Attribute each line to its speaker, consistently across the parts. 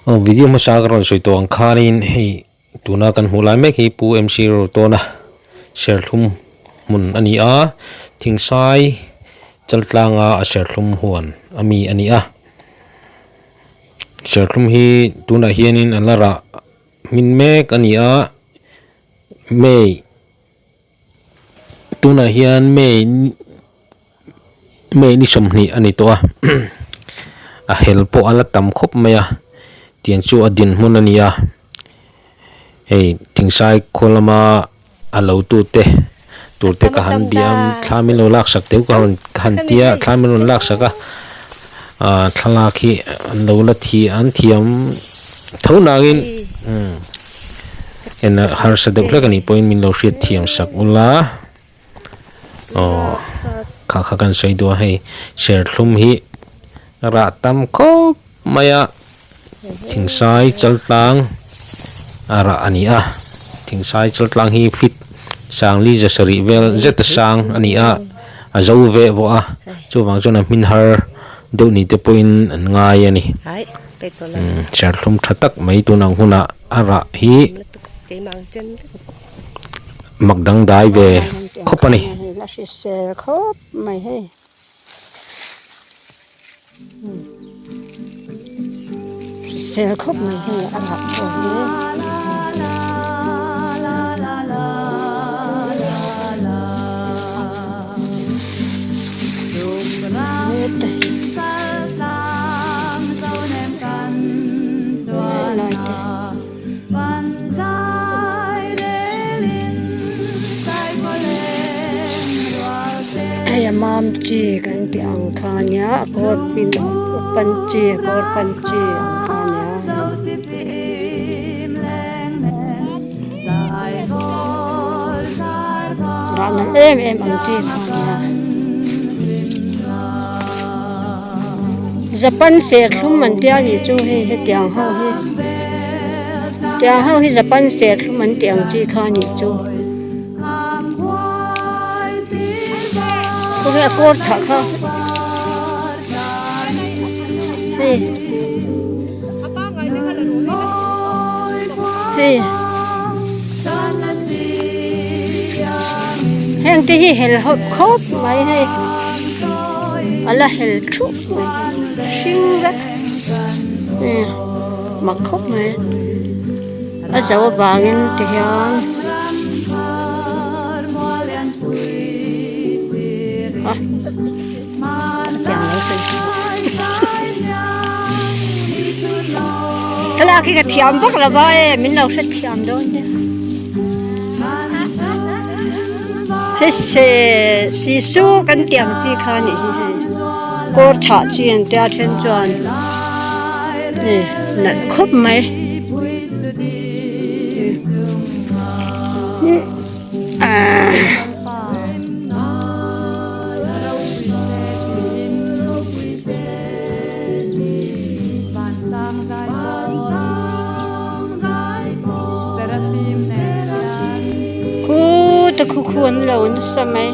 Speaker 1: Aw video hmasa ka rawn sawi tawh ang khanin hei tuna kan hmuh lai mek hi Pu MC Rotawna serthlum hmun a ni a thingsai chaltlanga a serthlum huan a mi a ni a serthlum hi tunah hianin an la rah hmin mek a ni a May tunah hian May May ni sawmhnih a ni tawh a a hel pawh a la tam khawp mai a tiang chu a dinhmun a ni a hei thingsai khaw lama a lo tute tur te ka han bia a thla min lo laksak teuh ka rawn ka han tia thla min rawn laksak a ah thlalak hi an lo la thi an thiam tho nangin umm en a harsa deuh hlek a nih pawhin min lo hriat thiam sak ula aw kha kha kan sawi duh a hei serthlum hi rah tam khawp mai a thingsai chaltlang a rah a ni a thingsai chaltlang hi feet sangli za sarih vel zet a sang a ni a a zo veh vawh a chuvang chuan a hmin har deuh ni te pawhin an ngai a ni serthlum tha tak mai tun ang hunah a rah hi mak dangdai ve khawp a ni.
Speaker 2: Hrisel khawp mai hei a rah pawh hi. Hei a mam chi kan tih ang kha a nia a kawr pin a pan chi a kawr pan chi ang kha a nia rah nalh em em ang chi kha a nia Japan serthlum an tia nih chu hei hetiang ho hi. Tiang ho hi Japan serthlum an tih ang chi kha a nih chu. Khawnge a kawr chhah kha hei hei heng te hi hel hawp khawp mai hei a la hel thup mai hring vek mak khawp mai a zo avangin ti hian a thlalak hi ka thiam vak lo va e min lo hrethiam dawn nia hei se sisu kan tih ang chi kha a nih hi hei kawr chhah chi an tia then chuan. Hei nalh khawp mai ahh khuta khu khu an lo nasa mai.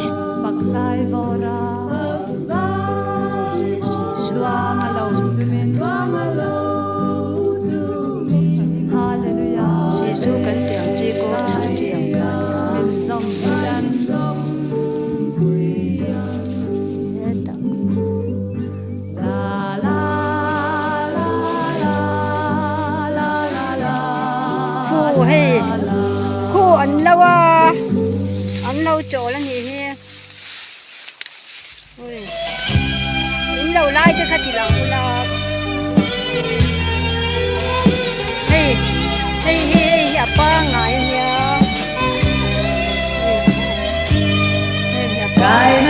Speaker 2: Sisu kan tih ang chi kawr chhah chi ang kha a ni a hetah khu hei khu an lo a an lo chawl a nih hi. In lo lai te kha ti lang ula hei hei hi hei hi a pangngai a nia hei hi a pangngai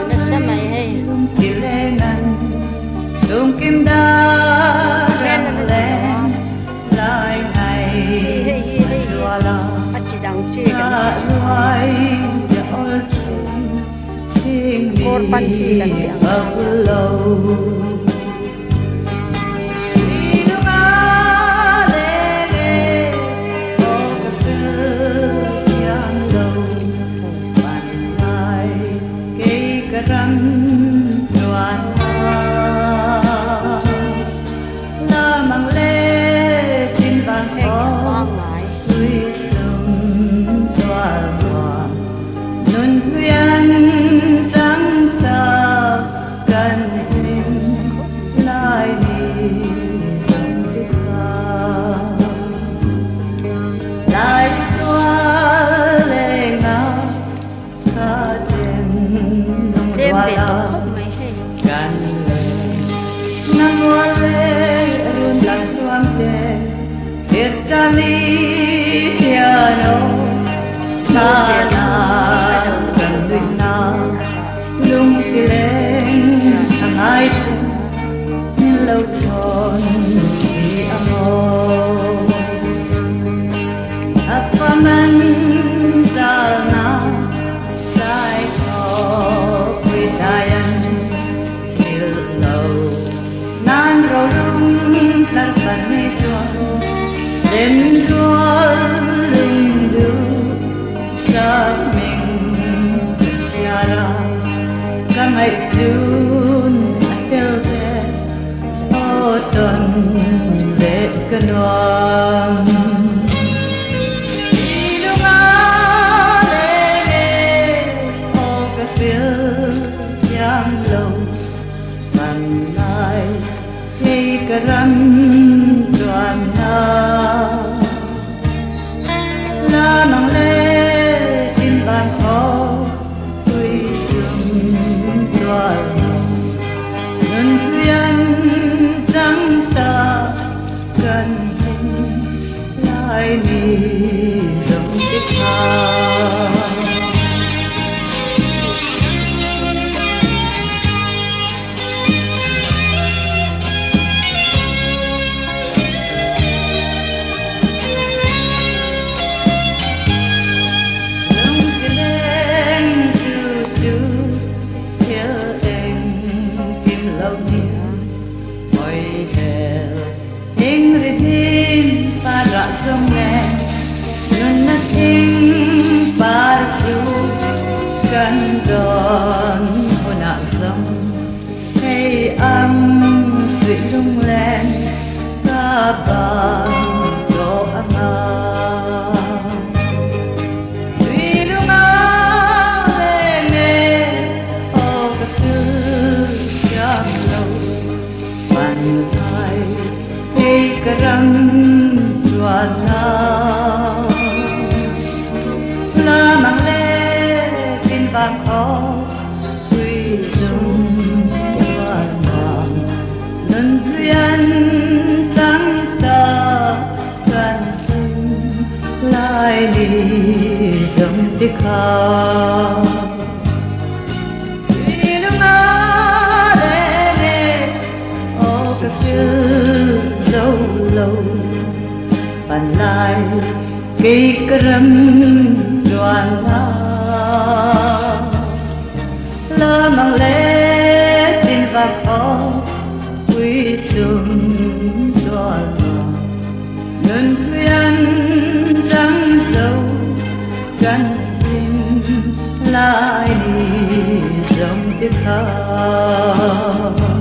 Speaker 2: nasa mai hei. Hei hi hei hi a chi dang chi kan tih kawr pan chi kan tih ang kha ania. Chu serthlum hi a ro lutuk a a ha.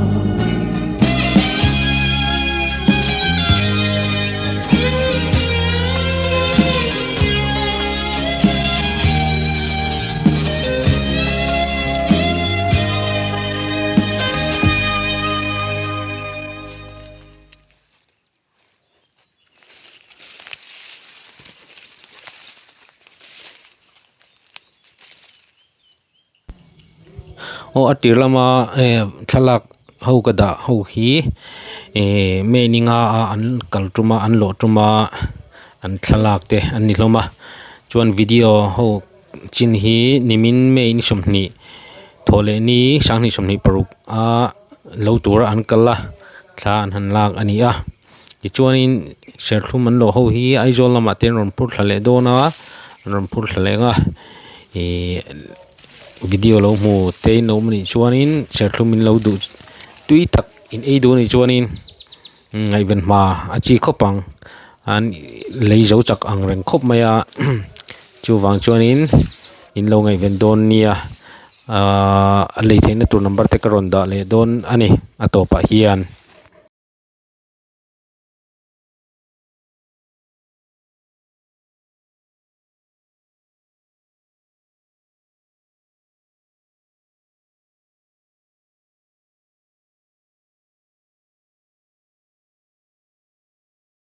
Speaker 1: Aw a tir lama eh thlalak ho ka dah ho hi eh May ni nga a an kal tum a an lawh tum a an thlalak te an ni hlawm a chuan video ho chin hi nimin May ni 20 thawh leh ni 2026 a lo tura an kal a thla an han lak a ni a tichuanin serthlum an lawh ho hi Aizawl lamah te an rawn phur thla leh dawn a an rawn phur thla leh ang a ihh video lo hmu te in awm anih chuanin serthlum in lo duh tui tak in ei duh anih chuanin ngaihven hma a chi khawp ang an lei zo chak ang reng khawp mai a chuvang chuanin in lo ngaihven dawn nia ahh a lei theihna tur number te ka rawn dah leh dawn a ni a tawpah hian.